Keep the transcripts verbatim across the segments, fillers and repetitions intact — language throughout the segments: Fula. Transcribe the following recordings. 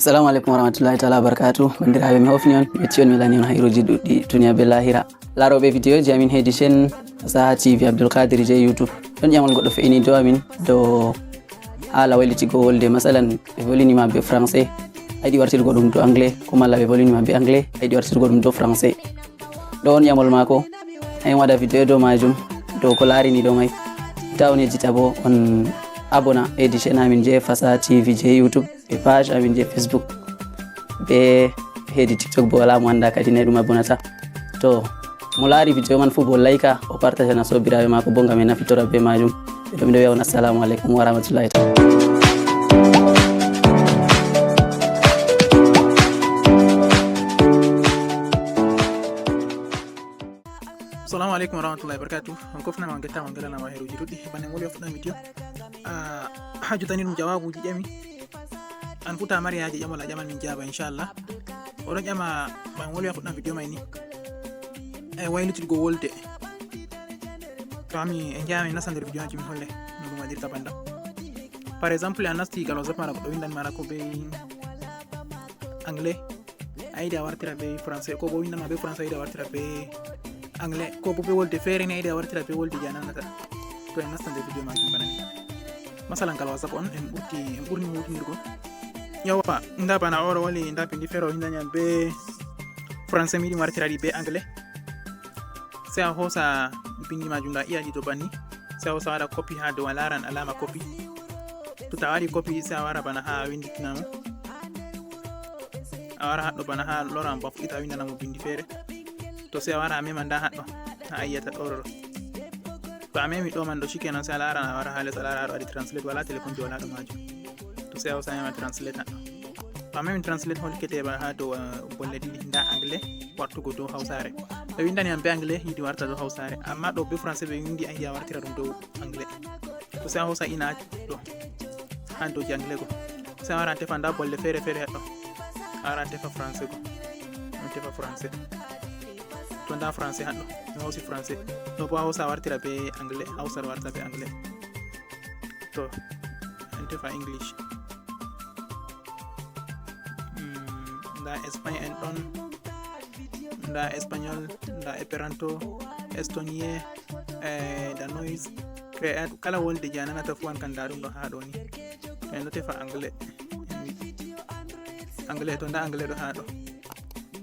Assalamu aleykum warahmatullahi taala wabarakatu. Banndiraaɓe, mi hofni on, mi yetti on, mi lani on hayruuji ɗuɗɗi duniya be lahira. Laarooɓe videoji amin heydi chaîne Fasaha T V Abdoul Kadir je YouTube. Ɗon ƴamol goɗɗo fe'ini dow amin, dow haala waylitigo wolde. Masalan, ɓe volini ma be français, a yiɗi wartirgo ɗum dow anglais, ko malla ɓe volini ma be anglais, a yiɗi wartirgo ɗum dow français. Ɗo on ƴamol maako, en waɗa video dow majum, dow ko laarini ɗo mai. Ta on yejjita bo on abona heydi chaîne amin je Fasaha T V je YouTube e page amin je Facebook. Be heydi TikTok bo wala mo anda kadi ne ɗum abonata. To mo laari video man fu bo like, o partagena sobiraaɓe maako bo ngam e nafitora be majum. Ɓe ɗo miɗo wiya on assalamu aleykum warahmatullahi taala. Assalamu aleykum warahmatullahi wabarakatuh. On kofnama, on gettama, on galanama heeruji ɗuɗɗi. Bane woni o fuɗɗan video. Ah, ha jottani ɗum jawabuji ƴami. An fu ta mari haaje ƴamol a ƴaman min jaaba inchallah. Oɗon ƴama bane woni o fuɗɗan video mai ni. E waylititgo wolde. To ami e jami nasta nder video aji min holle no ɗum waɗirta bandam. Par exemple a nasti gal WhatsApp mara goɗɗo windan mara ko be anglais. A yiɗi a wartira be français, ko bo windan ma be français a yiɗi a wartira be anglais, ko bo be wolde feere ni a yiɗi a wartira be wolde je a nanata. To en nasta nder video majum bana ni. Masalan gal WhatsApp on en ɓurti, en ɓurni hutinirgo. Yawwa, nda bana oɗo wali, nda bindi feere o windani am be français mi yiɗi mi wartira ɗi be anglais. Sai a hosa bindi majum nda iyaji to banni. Sai a hosa waɗa copy ha dow a laran alama copy. To ta waɗi copy sai a wara bana ha winditinamo. A wara haɗɗo bana ha lora mo ba fuɗɗita a windana mo bindi feere. To sai a wara a mema nda haɗɗo ha a yiyata ɗo ɗo. To a memi ɗo man ɗo shikenan sai a lara a wara ha les a lara aɗo waɗi translate wala téléphone je wala ɗo majum. To sai a hosa a mema translate haɗɗo. To a memi translate holkete ba ha dow eh, bolle ɗiɗi nda anglais wartugo dow hausare. Ɓe windani am be anglais yiɗi warta dow hausare amma ɗo be français ɓe windi a yiɗi a wartira ɗum dow anglais. Ko sai a hosa ina ɗo ha dow je anglais go. Sai a wara a tefa nda bolle feere feere haɗɗo. A wara a tefa français go. On tefa français. To nda français haɗɗo. Mi hosi français. Ɗo bo a hosa a wartira be anglais. Hausa ɗo warta be anglais. To en tefa English. Mm, nda Espagne en ɗon. Nda espagnol, nda esperanto, estonien, eh, danois, créat, kala wolde je a nanata fu an kan nda ɗum ɗo ha ɗo ni. En ɗo tefa anglais. Anglais to nda anglais ɗo ha ɗo.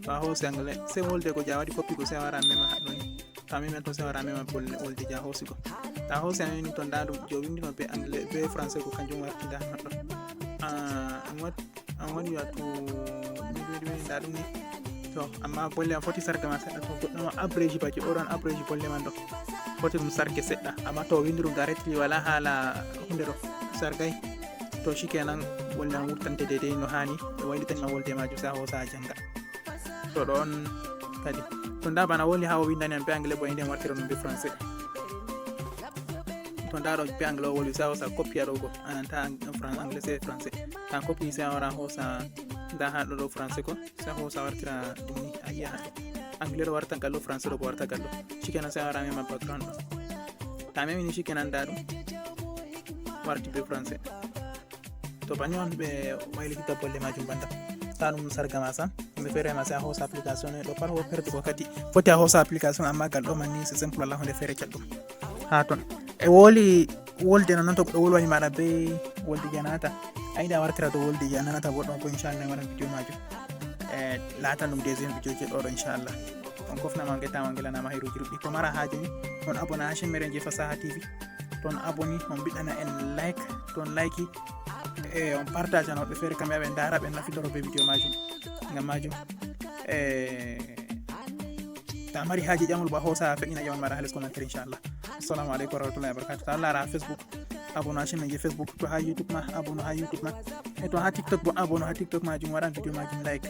To a hosi anglais, sai wolde go je a waɗi copy go sai a wara a mema ha ɗo ni. To a memi to sai a wara a mema bolle wolde je a hosi go. To a hosi a memi to nda ɗum je o windino be anglais, be français go kanjum warti nda ha ɗo. Ah, en wat an woni wato miɗoɗiɗi nda ɗum ni. To amma bolle am foti sarga ma seɗɗa to goɗɗo no abreji baji oɗon abreji bolle man ɗo. Foti ɗum sarge seɗɗa amma to windi ɗum directly wala hala hunde ɗo sargay. To shikenan bolle am wurtante dedei no hani ɓe waylitanima wolde majum sa hosa janga. To ɗon kadi to nda bana woli ha o windani am be anglais bo inde wartira ɗum be français. To nda ɗo be anglais o woli sa hosa copie ɗo go ananta ang- fran- anglais c'est français. Kan copie sa wara hosa nda ha ɗo ɗo français ko sa hosa wartira ɗum ni a yiya ha ɗo. Anglais ɗo warta gallo français ɗo bo warta gallo. Shikenan sa wara mema background ɗo. Ta memi ni shikenan nda ɗum warti be français. To bani on ɓe waylitita bolle majum banda ta ɗum sarga ma sam. Yimɓe feere ma sai a hosa application ɗo par ho perdugo kadi foti a hosa application amma gal ɗo man ni c'est simple wala hunde feere caɗɗum ha ton. E woli wolde non non to goɗɗo wolwani maɗa be wolde je a nanata a yiɗi a wartira dow wolde je a nanata boɗɗum ko inchallah en waɗan video majum. E latan ɗum deuxième video je ɗo ɗo inchallah. On kofnama on gettama on gelanama hayruji ɗuɗɗi ko mara haaju ni on abona ha chaîne meɗen je Fasaha T V. Ton aboni on mbiɗana en like ton like e on partage an woɓɓe feere kamɓe aɓe ndara ɓe nafitoro be video majum. Ngam majum e ta mari haji ƴamol ba hosa feƴƴina ƴamol maɗa ha les commentaire inchallah. Assalamu aleykum warahmatullahi wabarakatu ta lara ha Facebook abono ha chaîne je Facebook to ha YouTube ma abono ha YouTube ma e to ha TikTok bo abono ha TikTok majum waɗan video majum like.